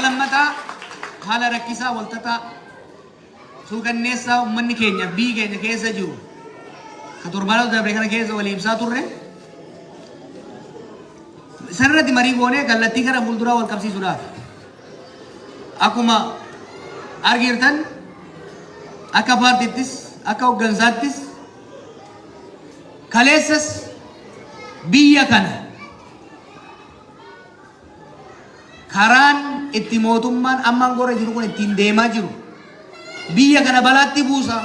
Ka lammataa haala rakkisaa walxaxaa suukanneessaa ummanni keenya biyyi keenya keessa jiru ka torbaanota dabre kana keessa walii ibsaa turre sanirratti marii goonee kallattii gara fuulduraa wal qabsiisuudhaaf. Akkuma argiirtan akka paartiittis akka hoggansaattis kaleessas biyya kana karaan itti mootummaan amma aangoo irra jiru kun ittiin deemaa jiru biyya kana balaatti buusa,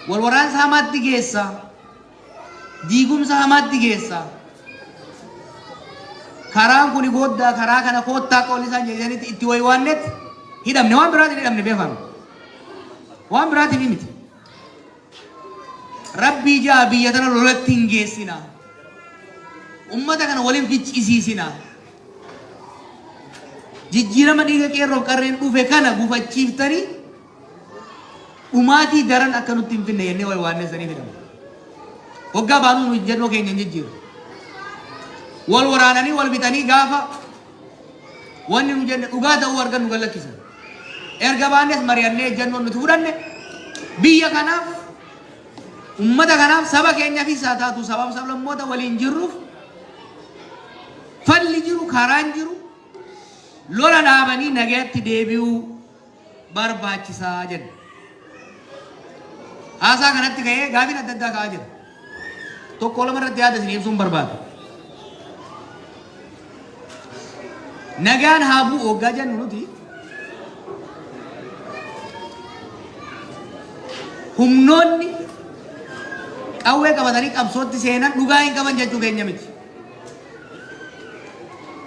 wal waraansa hamaatti geessa, diigumsa hamaatti geessa. Karaan kuni gooddaa karaa kana koottaa akka walli isaan jedhanitti itti waywaannetti hidhamne waan biraatiin hidhamne beekame. Waan biraatiin miti. Rabbii ja'a biyya tana lolatti hin geessina. Ummata kana waliin ficcisiisina. Jijjiirama dhiiga qeerroof qarreen dhufe kana gufachiiftanii dhumaatii daran akka nutti hin finne jennee waywaannee saniif hidhamne. Hoggaa baanuu nu ejjennoo keenya hin jijjiirre. Wal waraananii wal fixanii gaafa wanni nu jenne dhugaa ta'uu argan nu gallakkisan. Erga baannes mari'annee ejjennoon nuti fudhanne biyya kanaaf ummata kanaaf saba keenyaafis haa taatu sabaaf sablammoota waliin jirruuf falli jiru karaan jiru lola dhaabanii nagayatti deebi'uu barbaachisaa jenna. Haasaa kanatti ka'ee gaafiin adda addaa ka'aa jira. Tokko lama irratti yaada isin ibsuun barbaada. Nagaan haa bu'u hoggaa jennu nuti humnoonni qawwee qabatanii qabsootti seenan dhugaa hin qaban jechuu keenya miti.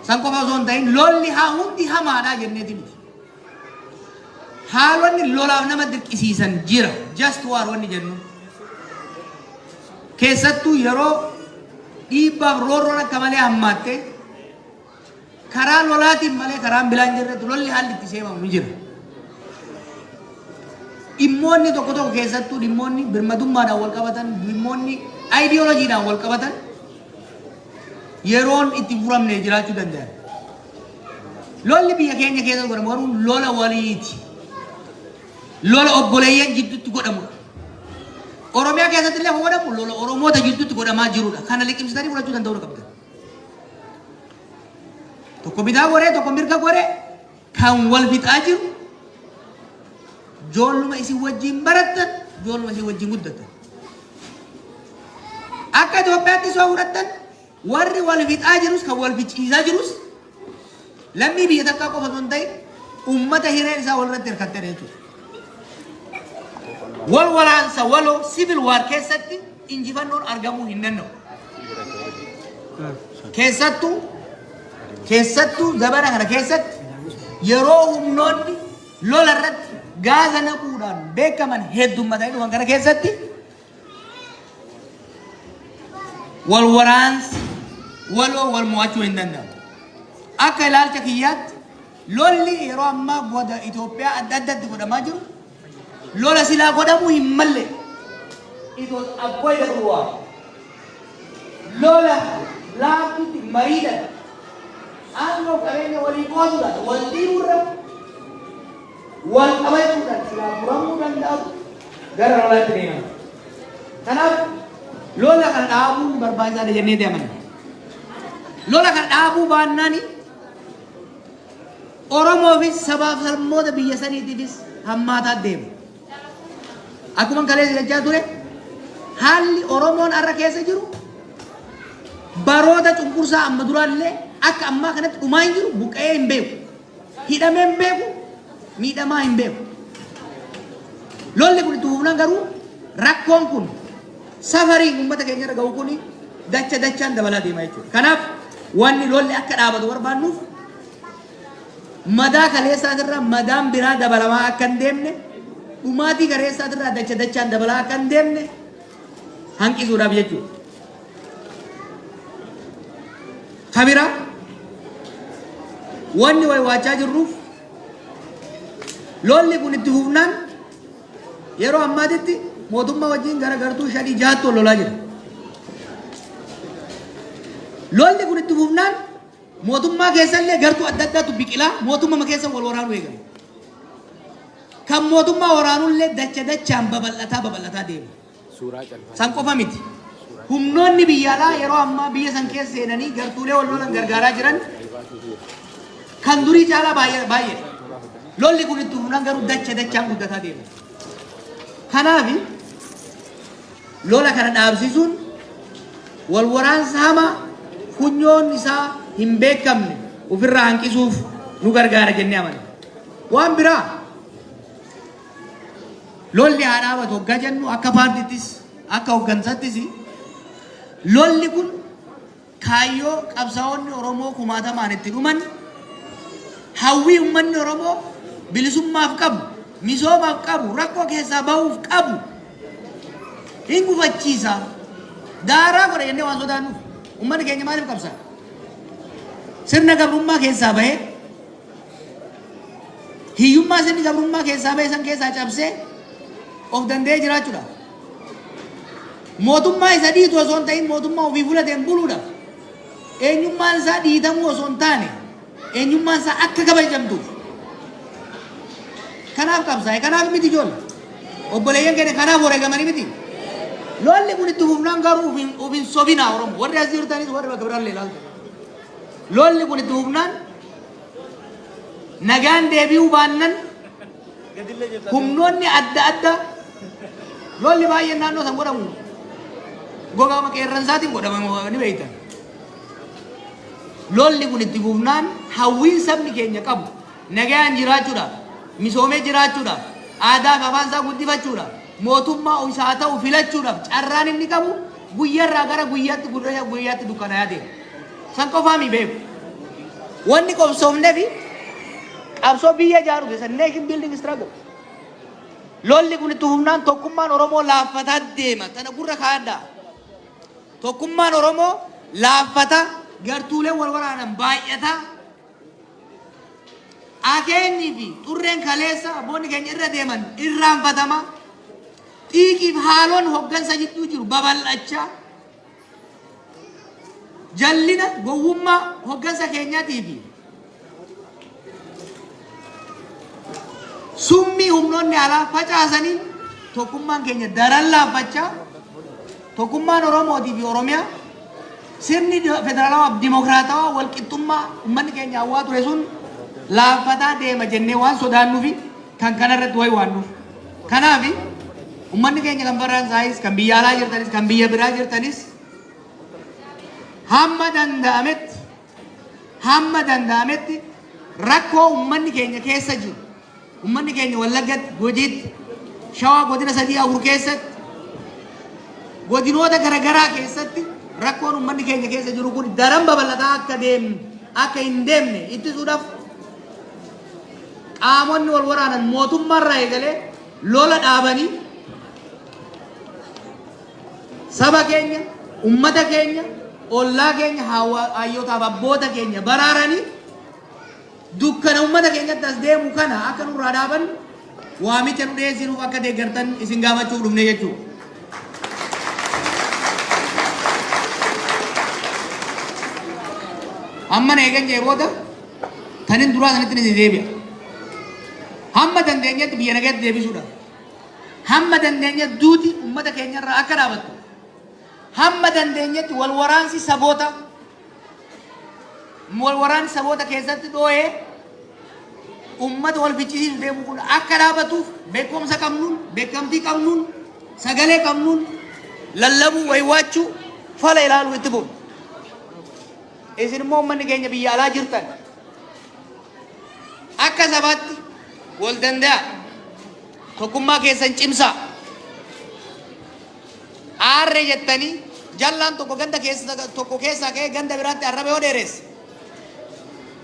San qofa osoo hin ta'in lolli haa hundi hamaadha jenneeti miti. Haalonni lolaaf nama dirqisiisan jira. Just war wanni jennu. Keessattuu yeroo dhiibbaaf roorroon akka malee hammaatte karaa lolaatiin malee karaan bilaan jirretti lolli haalli itti seemamu ni jira. Dhimmoonni tokko tokko keessattuu dhimmoonni birmadummaadhaan wal qabatan, dhimmoonni ayidiyoolojiidhaan wal qabatan yeroon itti furamne jiraachuu danda'an. Lolli biyya keenya keessatti godhamu garuu lola waliiti. Lola obboleeyyan jidduutti godhamudha. Oromiyaa keessatti illee kan godhamu lola Oromoota jidduutti godhamaa jirudha. Kana liqimsitanii fudhachuu danda'uu qabdan. Tokko bitaa goree tokko mirga goree kan wal fixaa jiru joolluma isin wajjin barattan joolluma isin wajjin guddattan. Akka Itoophiyaatti soo fudhattan Warri wal fixaa jirus kan wal ficciisaa jirus lammii biyya takkaa qofa osoo hin ta'in uummata hireen isaa walirratti hirkattedha jechuudha. Wal waraansa waloo civil war keessatti injifannoon argamuu hin danda'u. Keessattuu keessattuu zabana kana keessatti yeroo humnoonni lola irratti gaaza naquudhaan beekaman heddummatanii dhufan kana keessatti Wal waraansi waloo wal mo'achuu hin danda'amu. Akka ilaalcha kiyyaatti lolli yeroo ammaa goda Itoophiyaa adda addatti godhamaa jiru lola silaa godhamuu hin malle. It was avoidable war. Lola laaftutti mariidhaan aangoo qabeenya walii qooduudhaan wal dhiibuurra wal qabachuudhaan silaa furamuu danda'atu gara lolaatti deemama. Kanaaf lola kana dhaabuun barbaachisaadha jennee amanna. Lola kana dhaabuu baannaan Oromoofis sabaaf sablammoota biyya saniitiifis hammaataa deema. Akkuma kaleessa jechaa ture haalli Oromoon har'a keessa jiru baroota cunqursaa amma duraallee akka ammaa kanatti dhumaa hin jiru buqqa'ee hin beeku. Hidhamee hin beeku, miidhamaa hin beeku. Lolli kun itti fufnaan garuu rakkoon kun safariin uummata keenya irra ga'u kun dacha dachaan dabalaa deema jechuudha. Kanaaf wanni lolli akka dhaabatu barbaannuuf madaa kaleessaatirraa madaan biraa dabalamaa akka hin deemne dhumaatii kaleessaatirraa dacha dachaan dabalaa akka hin deemne hanqisuudhaaf jechuudha. Ka biraa wanni waywaachaa jirruuf lolli kun itti fufnaan yeroo ammaatitti mootummaa wajjin gara gartuu shanii jahattu wal lolaa jira. Lolli kun itti fufnaan Mootummaa keessallee gartuu adda addaatu biqilaa mootummaa keessa wal waraanuu eegale. Kan mootummaa waraanullee dacha dachaan babal'ataa babal'ataa deema. San qofa miti. Humnoonni biyya alaa yeroo ammaa biyya san keessa seenanii gartuulee wal lolan gargaaraa jiran kan durii caalaa baay'ee baay'eedha. Lolli kun itti fufnaan garuu dacha dachaan guddataa deema. Kanaaf lola kana dhaabsisuun wal waraansa hamaa funyoon isaa hin beekamne ofirraa hanqisuuf nu gargaara jennee amanna. Waan biraa lolli haa dhaabatu hoggaa jennu akka paartiittis akka hoggansattis lolli kun kaayyoo qabsaa'onni Oromoo kumaatamaan itti dhuman, hawwii ummanni Oromoo bilisummaaf qabu, misoomaaf qabu, rakkoo keessaa bahuuf qabu hin gufachiisa. Daaraa godha jennee waan sodaannuuf ummanni keenya maaliif qabsaa'a? Sirna gabrummaa keessaa bahee hiyyummaa sirni gabrummaa keessaa bahe san keessaa cabsee of danda'ee jiraachuudha. Mootummaa isa dhiitu osoo hin ta'in mootummaa ofii fulateen buluudha. Eenyummaan isaa dhiitamuu osoo hin taane eenyummaan isaa akka kabajamtuuf. Kanaaf qabsaa'e, kanaaf miti ijoollee. Obboleeyyan keenya kanaaf wareegamanii miti. Lolli kun itti fufnaan garuu of hin sobinaa Oromoo. Warri as jirtanis warri bakka biraallee ilaaltan. Lolli kun itti fufnaan nagaan deebi'uu baannan humnoonni adda addaa lolli baay'een naannoo san godhamu gogaama qeerransaatiin godhama ni beektan. Lolli kun itti fufnaan hawwiin sabni keenya qabu nagaan jiraachuudhaaf, misoomee jiraachuudhaaf, aadaa fi afaan isaa guddifachuudhaaf, mootummaa isaa ta'u filachuudhaaf carraan inni qabu guyyarraa gara guyyaatti guyyaa guyyaatti dukkanaa'aa deema. San qofaa mi beeku. Wanni qobsoofnefi qabsoo biyya ijaaruuf isa nation building struggle. Lolli kun itti fufnaan tokkummaan Oromoo laaffataa deema. Tana gurra kaa'adhaa. Tokkummaan Oromoo laaffataa, gartuuleen wal waraanan baay'ataa. Akeenyi fi xurreen kaleessa abboonni keenya irra deeman irraanfatama. Xiiqiif haaloon hoggansa jidduu jiru babal'achaa. Jallina gowwummaa hoggansa keenyaatii fi summii humnoonni alaa facaasaniin tokkummaan keenya daran laaffachaa, tokkummaan Oromootii fi Oromiyaa, sirni federaalawaa fi dimokiraatawaa walqixxummaa uummanni keenya hawwaa ture sun laaffataa deema jennee waan sodaannuufi kan kanarratti wayi waannuuf. Kanaaf uummanni keenya kan Faransaayis, kan biyya alaa jirtanis, kan biyya biraa jirtanis hamma danda'ametti hamma danda'ametti rakkoo uummanni keenya keessa jiru, uummanni keenya Wallaggatti, Gujiitti, Shawaa godina sadii afur keessatti, godinoota garaagaraa keessatti rakkoon uummanni keenya keessa jiru kun daran babal'ataa akka deemnu akka hin deemne ittisuudhaaf qaamonni wal waraanan mootummaarraa eegalee lola dhaabanii saba keenya, ummata keenya, ollaa keenya, hayyootaaf abboota keenya baraaranii dukkana ummata keenyatti as deemu kana akka nurraa dhaaban waamicha nu dhiyeessinuuf akka deeggartan isin gaafachuuf dhufne jechuudha. Amma na eegan jee booda tanin duraa sanitti isin deebi'a. Hamma dandeenyetti biyya nagaatti deebisuudhaaf. Hamma dandeenyetti duuti ummata keenyarraa akka dhaabattu. Hamma dandeenyetti wal waraansi saboota wal waraansi saboota keessatti dhoo'ee ummata wal ficcisiisu deemu kun akka dhaabatuuf beekumsa qabnuun, beekamtii qabnuun, sagalee qabnuun lallabuu, waywaachuu, fala ilaaluu itti fufu. Isin immoo uummanni keenya biyya alaa jirtan akka sabaatti wal danda'a. Tokkummaa keessan cimsaa. Aarree jettanii jallaan tokko ganda keessa tokko keessaa ka'ee ganda biraatti arraba yoo dheeresse,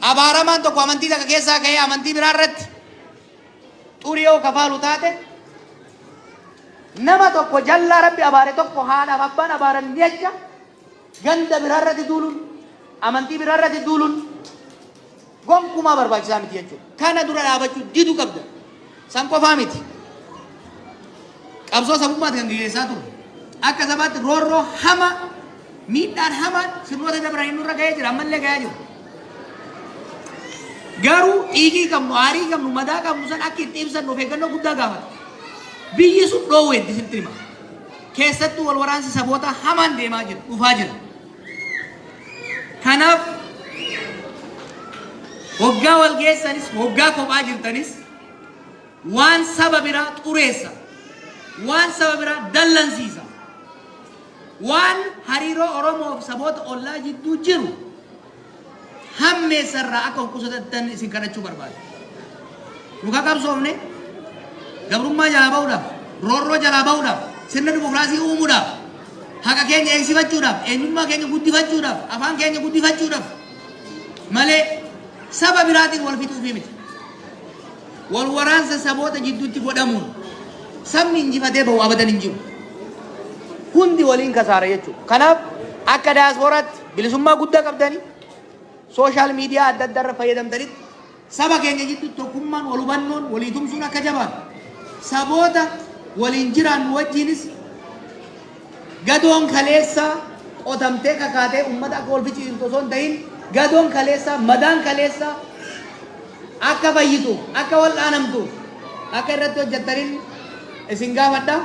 abaaramaan tokko amantii takka keessaa ka'ee amantii biraa irratti xurii yoo kafaalu taate, nama tokko jallaa Rabbi abaare tokko haadhaaf abbaan abaaran jecha ganda biraa irratti duuluun, amantii biraa irratti duuluun gonkumaa barbaachisaa miti jechuudha. Kana dura dhaabachuu didu qabda. San qofaa miti. Qabsoo sabummaati kan gaggeessaa turre. Akka sabaatti roorroo hamaa, miidhaan hamaan sirnoota dabranii nurra gahee jira, ammallee gahaa jira. Garuu xiiqii qabnu, aarii qabnu, madaa qabnu san akka itti ibsannu of eeggannoo guddaa gaafata. Biyyi sun dhoowweetti sitti hima. Keessattuu wal waraansi saboota hamaan deemaa jira, dhufaa jira. Kanaaf hoggaa wal geessanis, hoggaa kophaa jirtanis, waan saba biraa xureessa, waan saba biraa dallansiisa, waan hariiroo Oromoo fi saboota ollaa jidduu jiru hammeessarraa akka of qusatattan isin kadhachuu barbaada. Nu ka qabsoofne gabrummaa jalaa bahuudhaaf, roorroo jalaa bahuudhaaf, sirna dimokiraasii uumuudhaaf, haqa keenya eegsifachuudhaaf, eenyummaa keenya guddifachuudhaaf, afaan keenya guddifachuudhaaf malee saba biraatiin wal fixuufii miti. Wal waraansa saboota jidduutti godhamuun sabni injifatee bahu abadan hin jiru. Hundi waliin kasaara jechuudha. Kanaaf akka daasporaatti bilisummaa guddaa qabdanii, social media adda addaa irra fayyadamtanitti, saba keenya jidduutti tokkummaan, wal hubannoon, walii tumsuun akka jabaatu, saboota waliin jiraannu wajjinis gadoon kaleessaa qotamtee kakaatee uummata akka wal ficcisiiftu osoo hin ta'in, gadoon kaleessaa, madaan kaleessaa akka fayyituuf, akka wal'aanamtuuf akka irratti hojjettaniin isin gaafadha.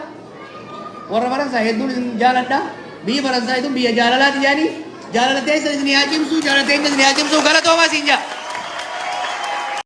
Warra Faransaay, hedduun isin jaaladha. Biyyi Faransaay tun biyya jaalalaati jedhanii, jaalala teessan isin haa cimsu, jaalala teenya isin haa cimsu. Galatoomaa isin jaa.